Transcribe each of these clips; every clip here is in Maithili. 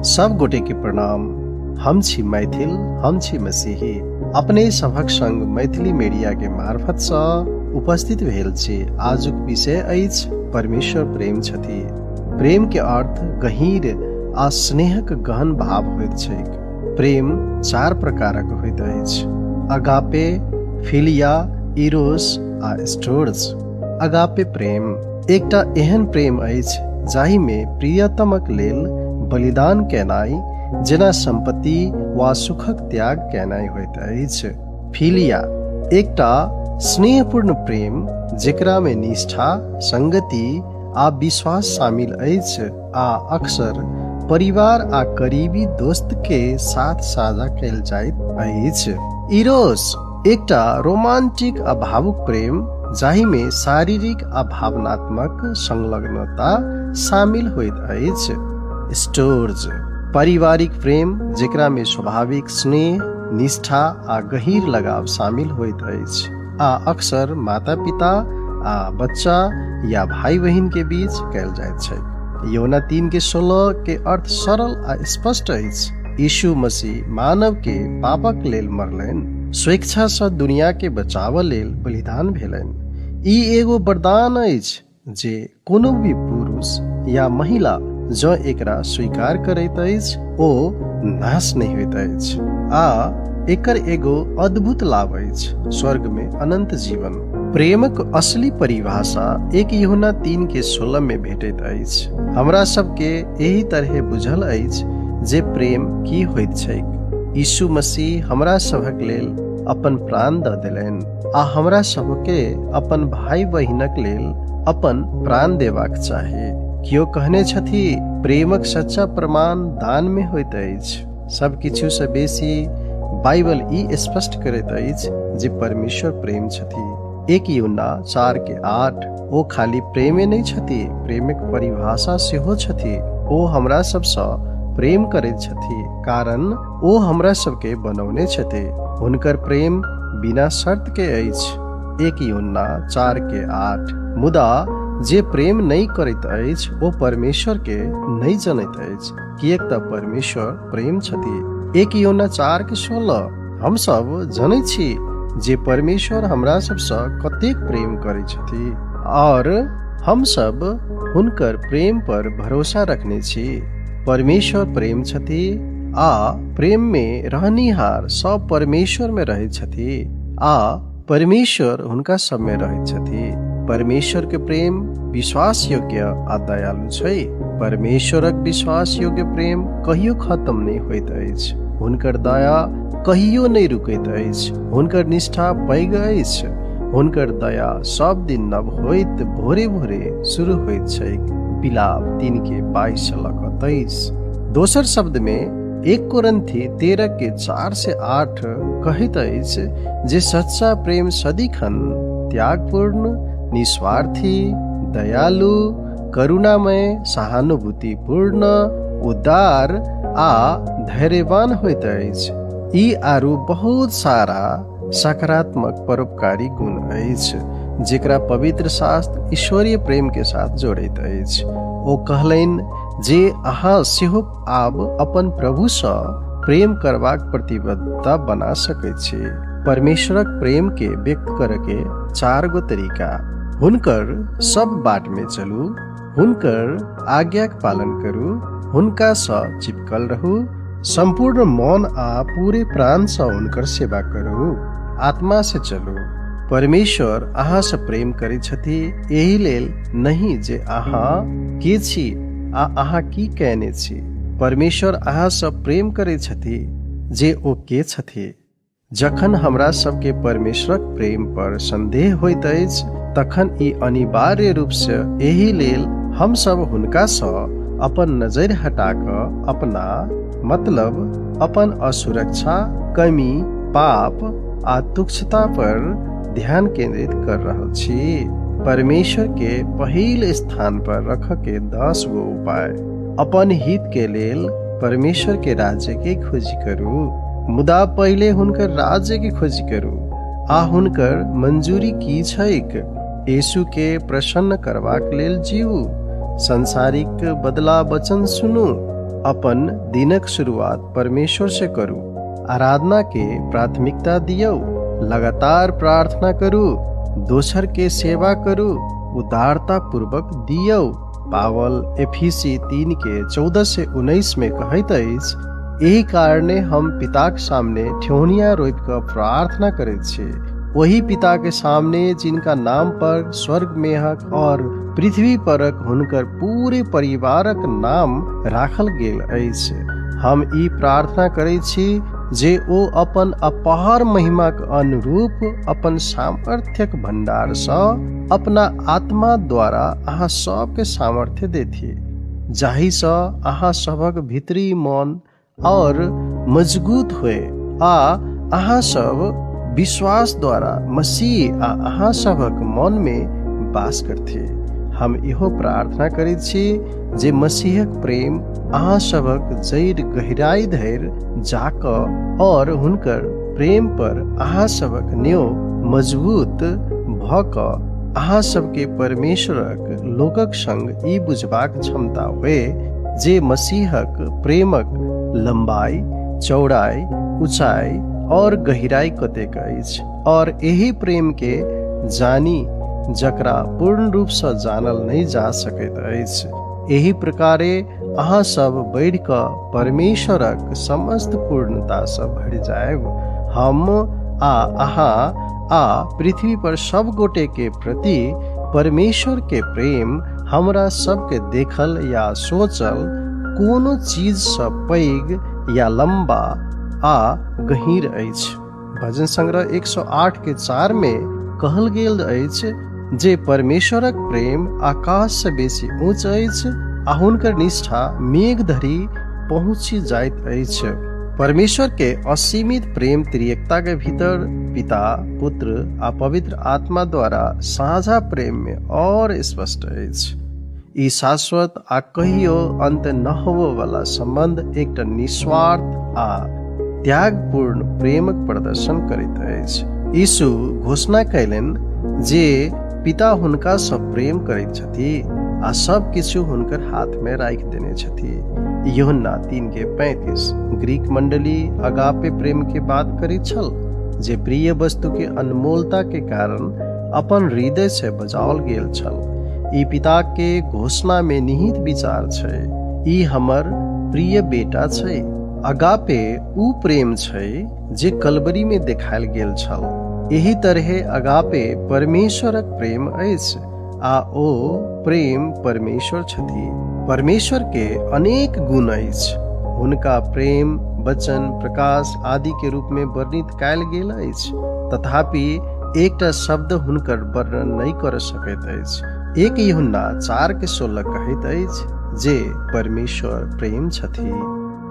सब गोटे के प्रणाम। हम छी मैथिल, हम छी मसीही। अपने सभक संग मैथिली मीडिया के मार्फत सँ उपस्थित भेल छी। आजुक विषय अछि परमेश्वर प्रेम छथि। प्रेम के अर्थ गहीर आ स्नेहक गहन भाव होइत छैक। प्रेम चार प्रकारक होइत अछि: अगापे, फिलिया, इरोस आ स्टोर्स। अगापे प्रेम एकटा एहन प्रेम अछि जाहिमे प्रियतमक लेल बलिदान केनाइ, जेना सम्पत्ति वा सुखक त्याग केनाइ होइत अछि। फिलिया एकटा स्नेहपूर्ण प्रेम जेकरा मे निष्ठा, संगति आ विश्वास शामिल अछि आ अक्सर परिवार आ करीबी दोस्त के साथ साझा कयल जाइत अछि। इरोस एकटा रोमांटिक आ भावुक प्रेम जाहिमे शारीरिक आ भावनात्मक संलग्नता शामिल होइत अछि। स्टोर्ज पारिवारिक प्रेम जेकरा मे स्वाभाविक स्नेह, निष्ठा आ गहीर लगाव शामिल होइत अछि आ अक्सर माता पिता आ बच्चा या भाई बहिन के बीच कयल जाइत छैक। यौना 3:16 के अर्थ सरल आ स्पष्ट अछि। यीशु मसीह मानव के पापक लेल मरलनि, स्वेच्छा सँ दुनिया के बचाबऽ लेल बलिदान भेलनि। ई एगो वरदान अछि जे कोनो भी पुरुष या महिला जँ एकरा स्वीकार करैत अछि, ओ नाश नहि होइत अछि आ एकर एगो अद्भुत लाभ अछि, स्वर्ग में अनंत जीवन। प्रेमक असली परिभाषा 1 यूहन्ना 3:16 में भेटैत अछि। हमरा सबके एहि तरहे बुझल अछि जे प्रेम की होइत छैक। यीशु मसीह हमरा सभक लेल अपन प्राण दऽ देलनि आ हमरा सबके अपन भाई बहिनक लेल अपन प्राण देबाक चाही। केओ कहने छथि, प्रेमक सच्चा प्रमाण दान में होइत अछि। सब किछु सँ बेसी बाइबल ई स्पष्ट करैत अछि जे परमेश्वर प्रेम छथि। 1 यूहन्ना 4:8। ओ खाली प्रेमे नहि छथि, प्रेमक परिभाषा सेहो छथि। ओ हमरा सबसँ प्रेम करैत छथि कारण ओ हमरा सबके बनौने छथि। हुनकर प्रेम बिना शर्त के अछि। 1 यूहन्ना 4:8। मुदा जे प्रेम नहि करैत अछि ओ परमेश्वर के नहि जनैत अछि, किएक तऽ परमेश्वर प्रेम छथि। 1 यूहन्ना 4:16। हम सब जनैत छी जे परमेश्वर हमरा सबसँ कतेक प्रेम करैत छथि और हम सब हुनकर प्रेम पर भरोसा रखने छी। परमेश्वर प्रेम छथि आ प्रेम में रहनिहार सब परमेश्वर में रहैत छथि आ परमेश्वर हुनका सब में रहैत छथि। परमेश्वर के प्रेम विश्वास योग्य आ दयालु छै। परमेश्वरक विश्वास योग्य प्रेम कहियो खत्म नहि होइत अछि। हुनकर दया कहियो नहि रुकैत अछि। हुनकर निष्ठा पैघ अछि। हुनकर दया सब दिन नव होइत भोरे भोरे शुरू होइत छैक। बिलाप 3:22 से लऽ कऽ 23। दोसर शब्द में 1 कोरिन्थी 13:4 से 8 कहैत अछि जे सच्चा प्रेम सदिखन त्यागपूर्ण, निस्वार्थी, दयालु, करुणामय, सहानुभूतिपूर्ण, उदार आ धैर्यवान होइत अछि। ई आरू बहुत सारा सकारात्मक परोपकारी गुण अछि जेकरा पवित्र शास्त्र ईश्वरीय प्रेम के साथ जोड़ैत अछि। ओ कहलनि जे अहाँ सेहो आब अपन प्रभुसँ प्रेम करबाक प्रतिबद्धता बना सकैत छी। परमेश्वरक प्रेम के व्यक्त करे के 4 गो तरीका: हुनकर सब बाट में चलू, हुनकर आज्ञाक पालन करू, हुनका सँ चिपकल रहू, सम्पूर्ण मन आ पूरे प्राण सँ हुनकर सेवा करू। आत्मा से चलू। परमेश्वर अहाँ सँ प्रेम करैत छथि एहि लेल नहि जे अहाँ के छी आ अहाँ की कयने छी। परमेश्वर अहाँ सँ प्रेम करैत छथि जे ओ के छथि। जखन हमरा सबके परमेश्वरक प्रेम पर संदेह होइत अछि तखन ई अनिवार्य रूप से एहि लेल हम सब हुनका सँ अपन नजरि हटा कऽ अपना, मतलब अपन असुरक्षा, कमी, पाप आ तुच्छता पर ध्यान केंद्रित कर रहल छी। परमेश्वर के पहिल स्थान पर रख के 10 गो उपाय। अपन हित के लेल परमेश्वर के राज्य के खोजी करू, मुदा पहिले हुनकर राज्य के खोजी करू आ हुनकर मंजूरी की छैक। यीशु के प्रसन्न करबाक लेल जीवू। सांसारिक बदला वचन सुनू। अपन दिनक शुरुआत परमेश्वर से करू। आराधना के प्राथमिकता दियौ। लगातार प्रार्थना करू। दोसर के सेवा करू। उदारता पूर्वक दियौ। पावल एफिसी 3:14-19 में कहैत अछि, एहि कारणे हम पिताक सामने ठेहुनिया रोपि कऽ प्रार्थना करैत छी, ओहि पिता के सामने जिनका नाम पर स्वर्ग मेहक और पृथ्वी परक हुनकर पूरे परिवारक नाम राखल गेल अछि। हम ई प्रार्थना करैत छी जे ओ अपन अपार महिमाक अनुरूप अपन सामर्थ्यक भंडारसँ अपना आत्मा द्वारा अहाँ सबके सामर्थ्य देथि, जाहिसँ अहाँ सभक भीतरी मन और मजबूत होए आ अहाँ सब विश्वास द्वारा मसीह आ अहाँ सभक मन में वास करथि। हम इहो प्रार्थना करैत छी जे मसीहक प्रेम अहाँ सभक जड़ि गहिराई धरि जाकऽ और हुनकर प्रेम पर अहाँ सभक न्यो मजबूत भऽ कऽ अहाँ सबके परमेश्वरक लोकक संग ई बुझबाक क्षमता होए जे मसीहक प्रेमक लंबाई, चौड़ाई, ऊंचाई और गहिराई कतेक अछि, और एहि प्रेम के जानी जकरा पूर्ण रूप सँ जानल नहि जा सकैत अछि। एहि प्रकारे अहाँ सब बढ़ि कऽ परमेश्वरक समस्त पूर्णता सँ भरि जायब। हम आ अहाँ आ पृथ्वी पर सब गोटे के प्रति परमेश्वर के प्रेम हमरा सबके देखल या सोचल कोनो चीज सँ पैघ या लम्बा आ गहींर अछि। भजन संग्रह 108:4 में कहल गेल अछि जे परमेश्वरक प्रेम आकाश से बेसी ऊंच अछि आ हुनकर निष्ठा मेघ धरि पहुँचि जाइत अछि। परमेश्वर के असीमित प्रेम त्रिएकता के भीतर पिता, पुत्र आ पवित्र आत्मा द्वारा साझा प्रेम में और स्पष्ट अछि। ई शाश्वत आ कहियो अंत न होबय वाला संबंध एकटा निस्वार्थ आ त्यागपूर्ण प्रेमक प्रदर्शन करैत अछि। यीशु घोषणा कयलनि जे पिता हुनका सँ प्रेम करैत छथि आ सब किछु हुनकर हाथ में राखि देने छथि। यूहन्ना 3:35। ग्रीक मंडली अगापे प्रेम के बात करैत छल जे प्रिय वस्तु के अनमोलता के कारण अपन हृदय से बजाओल गेल छल। ई पिता के घोषणा में निहित विचार छै, ई हमर प्रिय बेटा छै। अगापे ऊ प्रेम छै जे कलबरी में देखायल गेल छल। एहि तरहे अगापे परमेश्वरक प्रेम अछि आ ओ प्रेम परमेश्वर छथि। परमेश्वर के अनेक गुण अछि। हुनका प्रेम, वचन, प्रकाश आदि के रूप में वर्णित कयल गेल अछि। तथापि एकटा शब्द हुनकर वर्णन नहि कर सकैत अछि। 1 यूहन्ना 4:16 कहैत अछि जे परमेश्वर प्रेम छथि।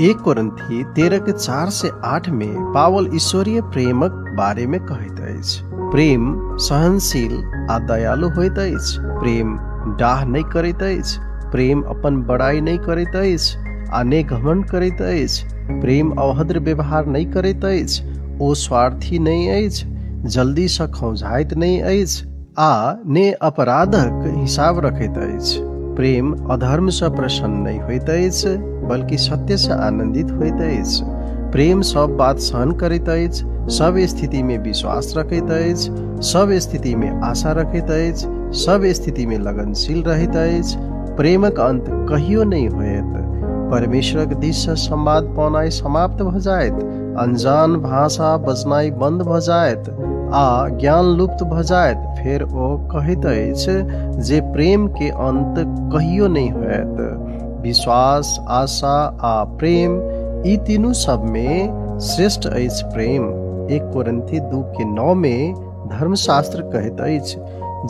1 कोरिन्थी 13:4-8 में पावल ईश्वरीय प्रेमक बारे में कहैत अछि। प्रेम सहनशील आ दयालु होइत अछि। प्रेम डाह नहि करैत अछि। प्रेम अपन बड़ाई नहि करैत अछि आ ने घमंड करैत अछि। प्रेम अभद्र व्यवहार नहि करैत अछि। ओ स्वार्थी नहि अछि, जल्दी सँ खौंझाइत नहि अछि आ ने अपराधक हिसाब रखैत अछि। प्रेम अधर्म सँ प्रसन्न नहि होइत अछि, बल्कि सत्य सँ आनंदित होइत अछि। प्रेम सब बात सहन करैत अछि, सब स्थिति में विश्वास रखैत अछि, सब स्थिति में आशा रखैत अछि, सब स्थिति में लगनशील रहैत अछि। प्रेमक अंत कहियो नहि होयत। परमेश्वरक दिस सँ संवाद पौनाइ समाप्त भऽ जायत, अनजान भाषा बजनाइ बंद भऽ जायत आ ज्ञान लुप्त भऽ जायत। फेर ओ कहैत अछि जे प्रेम के अंत कहियो नहि होयत। विश्वास, आशा आ प्रेम ई तीनू सब में श्रेष्ठ अछि प्रेम। 1 कोरिन्थी 2:9 में धर्मशास्त्र कहैत अछि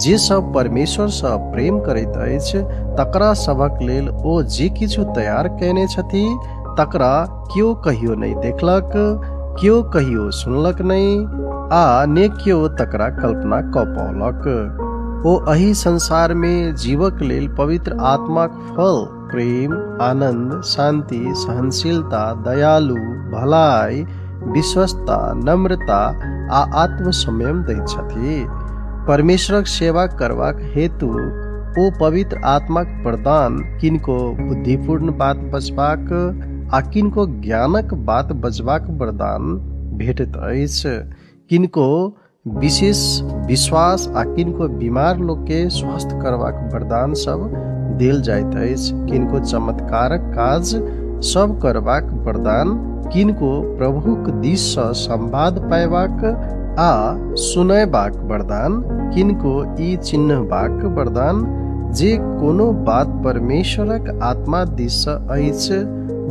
जे सब परमेश्वर सँ प्रेम करैत अछि तकरा सभक लेल ओ जे किछु तैयार कयने छथि तकरा केओ कहियो नहि देखलक, केओ कहियो सुनलक नहि आ ने केओ तकरा कल्पना कऽ पौलक। ओ एहि संसार में जीवक लेल पवित्र आत्माक फल प्रेम, आनंद, शांति, सहनशीलता, दयालु, भलाई, विश्वस्तता, नम्रता आ आत्मसंयम दैत छथि। परमेश्वरक सेवा करबाक हेतु ओ पवित्र आत्माक वरदान किनको बुद्धिपूर्ण बात बजबाक आ किनको ज्ञानक बात बजबाक वरदान भेटैत अछि। किनको विशेष विश्वास आ किनको बीमार लोकके स्वस्थ करबाक वरदान सब देल जाइत अछि। किनको चमत्कारक काज सब करबाक वरदान, किनको प्रभुक दिससँ संवाद पायबाक आ सुनयबाक वरदान, किनको ई चिन्हबाक वरदान जे कोनो बात परमेश्वरक आत्मा दिससँ अछि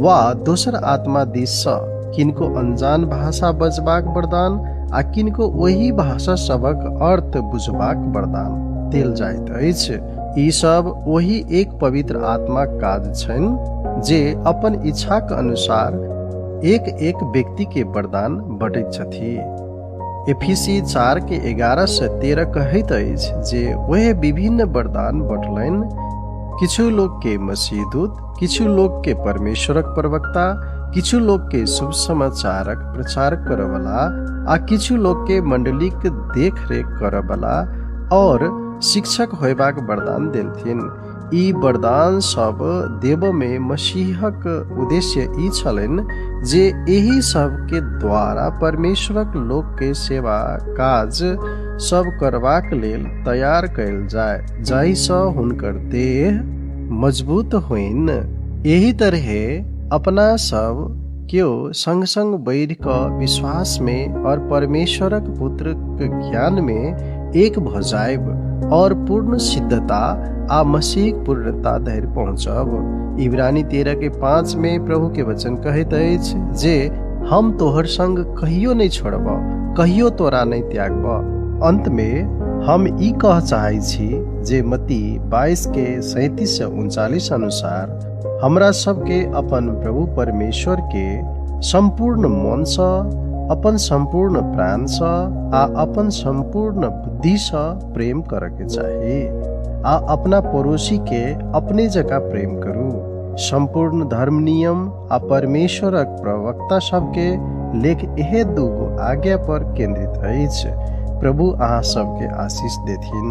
वा दोसर आत्मा दिससँ, किनको अनजान भाषा बजबाक वरदान आ किनको ओहि भाषा सभक अर्थ बुझबाक वरदान देल जाइत अछि। ई सब ओहि एक पवित्र आत्माक काज छनि जे अपन इच्छाक अनुसार एक एक व्यक्ति के वरदान बँटैत छथि। एफिसी 4:11-13 कहैत अछि जे वएह विभिन्न वरदान बँटलनि, किछु लोक के मसीह दूत, किछु लोक के परमेश्वरक प्रवक्ता, किछु लोक के शुभ समाचारक प्रचार करऽवला आ किछु लोक के मंडलीक देखरेख करऽवला और शिक्षक होयबाक वरदान देलथिन। ई वरदान सब देबऽमे मसीहक उद्देश्य ई छलनि जे एहि सबके द्वारा परमेश्वरक लोकके सेवा काज सब करबाक लेल तैयार कयल जाय, जाहिसँ हुनकर देह मजबूत होइन। एहि तरहे अपना सब केओ संग संग बढ़ि कऽ विश्वासमे और परमेश्वरक पुत्रक ज्ञानमे एक भऽ जायब और पूर्ण सिद्धता आ मसीहक पूर्णता धरि पहुँचब। इब्रानी 13:5 मे प्रभु के वचन कहैत अछि जे हम तोहर संग कहियो नहि छोड़ब, कहियो तोरा नहि त्यागब। अंत मे हम ई कह चाहै छी जे मत्ती 22:37-39 अनुसार हमरा सबके अपन प्रभु परमेश्वर के सम्पूर्ण मनसँ, अपन सम्पूर्ण प्राणसँ आ अपन सम्पूर्ण बुद्धिसँ प्रेम करऽके चाही आ अपना पड़ोसीके अपने जकाँ प्रेम करू। सम्पूर्ण धर्म नियम आ परमेश्वरक प्रवक्ता सबके लेख एहे दूगो आज्ञा पर केन्द्रित अछि। प्रभु अहाँ सबके आशीष देथिन।